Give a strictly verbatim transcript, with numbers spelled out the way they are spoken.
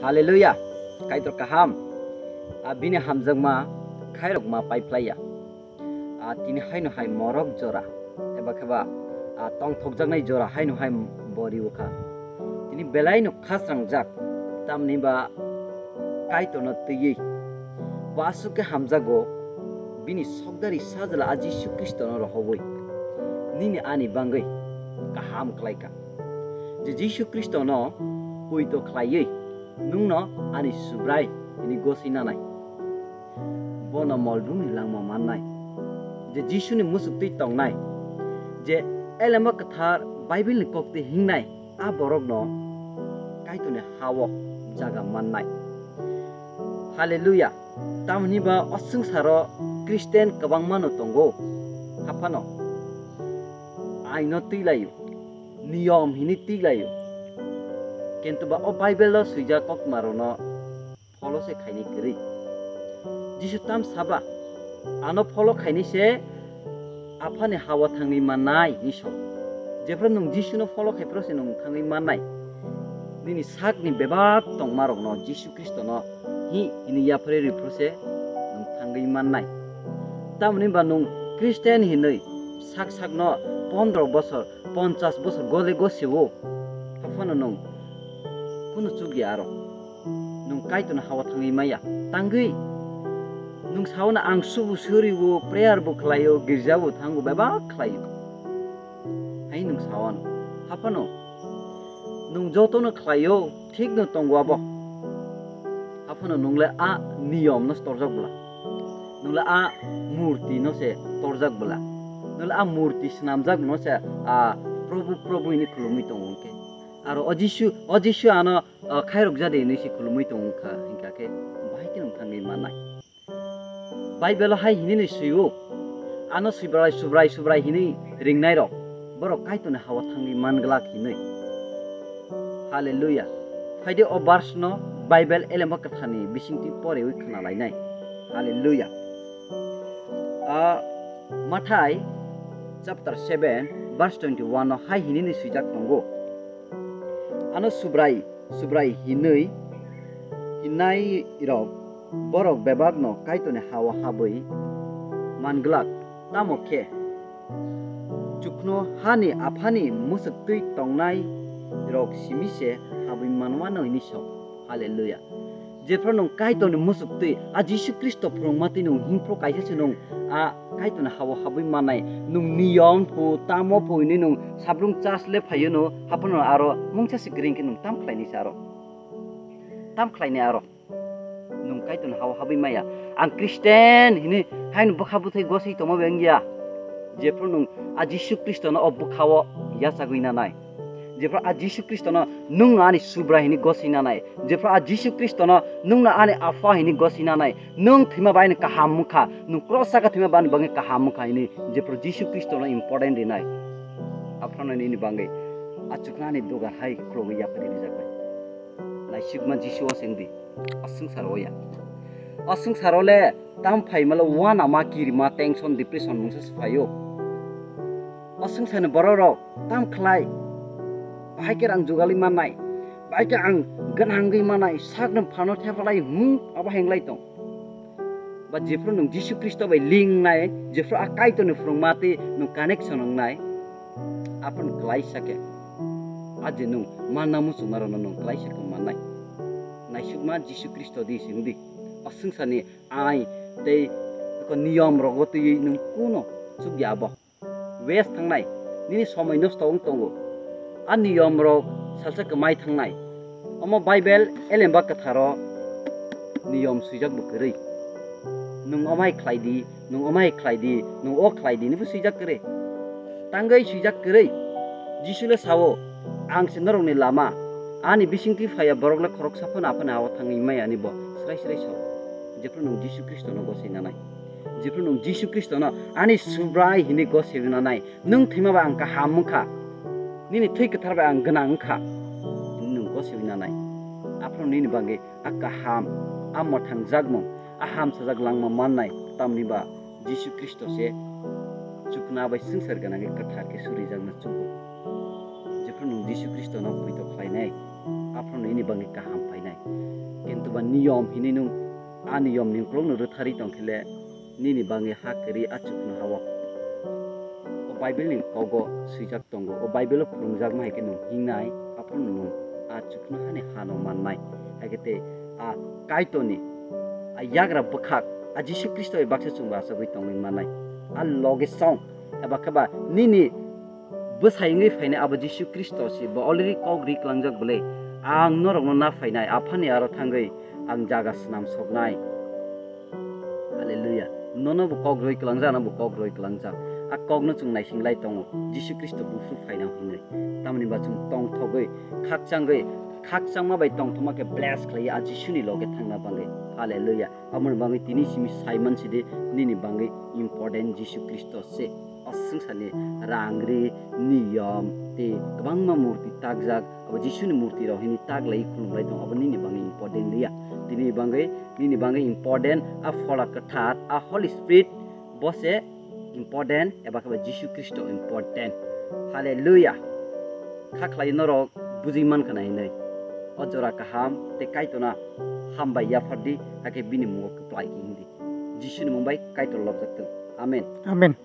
Hallelujah! Kaitor kaham, a bini hamjakma khairokma paiphlaiya. A tini haino hai morok jora, eba kheba a tongthokjaknai jora haino hai bo riwkha. Tini belaino khasrangjak, tamni ba Kaitorno twiwi. Bo aswk khe hamjago, bini sokdari sajla a Jisu Khristono rohobwi nini ani bangwi kaham khlaikha. Je Jisu Khristono poito khlaiwi nwngno ani Subrai hwnwi goswi nanai. Bono molbumni langma mannai. Je Jisuni musuktwi tongnai, je Elemba Kwthar Bible-ni koktwi hingnai, a borokno Kaitorni ha-o jaga mannai. Hallelujah! Tamoni ba o swngsaro Christian kwbangmano tongo, haphano aino twilaio, niyom hwnwi twilaio. Kintu ba o Bible-o swijak koktwmarokno follow se khainai kwrwi. Jisu tam saba, ano follow khainai se Aphani ha-o thangwi mannai hinwi sa-o. Jephru nwng Jisuno follow khai phuru se nwng thangwi mannai. Nini sakni bebak tongmarokno Jisu Khristono hi hwnwi yapharwi rw phuru se nwng thangwi mannai. Tamoni ba nwng Christian hinwi sak sakno pondro bosor, ponchas bosor gole gosio, haphano nwng kunu chukya aro. Nwng Kaitorni ha-o thangwi maya. Tangwi nwng sao na, "Ang subu suriwo, prayer bo khlaio, girja bo thango, bebak khlaio." Hai nwng sao ano. Haphano nwng jotono khlaio, thikno tongo abo. Haphano nwng le a niyomno se torjak bwla. Nwng le a murtino se torjak bwla. Nwng le a murti swnamjakno se a Probhu, Probhu hwnwi khulumwi tongo hwnkhe. Aro o Jisu, o Jisu ano, o, khairok jadi hinwi se khulumwi tongo wngkha, hinkha khe bahai khe nwng thangwi mannai. Bible-o hai hinwi swi-o, ano Subrai, Subrai, Subrai hinwi ringnairok, borok Kaitorni ha-o thangwi man glak hinwi. Hallelujah! Phaidi o verse-no Bible Elemba Kwtharni bisingtwi porewi khna lainai. Hallelujah! A Mathai chapter seven verse twenty-one-o hai hinwi swijak tongo. Ano Subrai, Subrai hinwi hinnairok borok bebakno Kaitorni ha-o habwi man glak, tamo khe chuknohani Aphani musuktwi tongnairok simi se habwi manmano hinwi sa-o. Hallelujah! Jephru nwng Kaitorni musuktwi, a Jisu Khristo phrwngma twi nwng himphru kaisa se nwng a Kaitorni ha-o habwi mannai, nwng niyom phu, tamo phu hinwi nwng sabrung church le phaio no, haphano aro mungsa se kwrwi hinkhe nwng tam khlainai se aro. Tam khlainai aro. Nwng Kaitorni ha-o habwi maya. Ang Christian hinwi haino bwkha bwthai goswi tongma bai wngya. Jephru nwng a Jisu Khristono o bwkha-o yachagwi nanai. Jephru a Jisu Khristono nwngno ani Subrai hinwi goswi nanai. Jephru a Jisu Khristono nwngno ani Apha hinwi goswi nanai. Nwng thwima bai ani kaham wngkha. Nwng cross saka thwima bai ani bagwi kaham wngkha hinwi jephru Jisu Khristono important rinai. Aphano nini bagwi achuknani dugar hai khulogwi yapharwi rijaknai. Naisukma Jisu-o se wngdi. O swngcharo ya. O swngcharo le tam phaimalo uanama, kirima, tension, depression mungsa se phaio. O swngcharni bororok tam khlai, bahai khe rang jugalwi mannai, bahai khe ang gwnangwi mannai, sakno phano thephalai hum abo henglai tong. Ba jephru nwng Jisu Khristo bai link nai, jephru a Kaitorni phrwngma tei nwng connection wngnai, aphano klaisa khe. A je nwng manna muchungmarokno nwng klaisa khe mannai. Naisukma Jisu Khristo di se wngdi. O swngcharni ain tei niyom rogo twiwi nwng kuno chukya abo. Waste thangnai, nini somoi nosto wng tongo. A niyom rok salsa kwmai thangnai. Omo Bible elemba kwtharo niyom swijak bo kwrwi. Nwng omai khlai di, nwng omai khlai di, nwng o khlai di, nibo swijak kwrwi. Tangwi swijak kwrwi. Jisu le sao, "Ang se norokni lama, ani bisingtwi phaiya borok le khoroksa phano aphano ha-o thangwi maya," ani bo srai srai sao. Jephru nwng Jisu Khristono gosoi nanai. Jephru nwng Jisu Khristono ani Subrai hinwi gosoi nanai, nwng thwima ba ang kaham wngkha, nini thwi kwthar bai ang gwnang wngkha, nwng gosoi nanai. Aphuru nini bagwi a kaham, a mwthangjakmung, a hamsajak langma mannai, tamni ba Jisu Khristo se chukna bai swngchar gwnangwi kwthar khe surijakna chugo. Jephru nwng Jisu Khristono poito khlainai, aphano nini bagwi kaham phainai. Kintu ba niyom hinwi nwng a niyomni uklokno rwtharwi tongkhile, nini bagwi ha kwrwi a chuknoha-o. O Bible ni kogo swijak tongo, o Bible o phwrwngjakma hai khe nwng hingnai, aphano nwng a chuknohani hano mannai. Hai khe tei a Kaitorni a yagra bwkhak, a Jisu Khristo bai baksa chwngbo achugwi tongwi mannai. A loge song, eba khe ba nini bwsai wngwi phainai abo Jisu Khristo se, bo already kok ri kwlangjak bwle, ang norokno na phainai, aphani aro thangwi ang jaga swnam soknai. Hallelujah. Nono bo kok rwi kwlangjak, ano bo kok rwi kwlangjak. A kokno chwng naising lai tongo, Jisu Khristo buphuru phaina hwnwi. Tamoni ba chwng tongthogwi, khakchangwi, khakchangma bai tongthokma khe bless khlaiwi a Jisuni loge thangna bagwi. Hallelujah. Aboni bagwi tini simi sai mansidi nini bagwi important Jisu Khristo se. O swngcharni rang ri, niyom tei kwbangma murti takjak, abo Jisuni murti rok hini taklai khulumlai tong, abo nini bagwi important liya. Tini bagwi, nini bagwi important a Phola Kwthar, a Holy Spirit, bo se important, eba khe ba Jisu Khristo important. Hallelujah. Kha khlai norok bujui man khna hinwi. O jora kaham tei Kaitorno hambai yaphardi, hakhe bini mungo kwplai khe himdi. Jisuni mung bai Kaitor lobjak thung. Amen. Amen.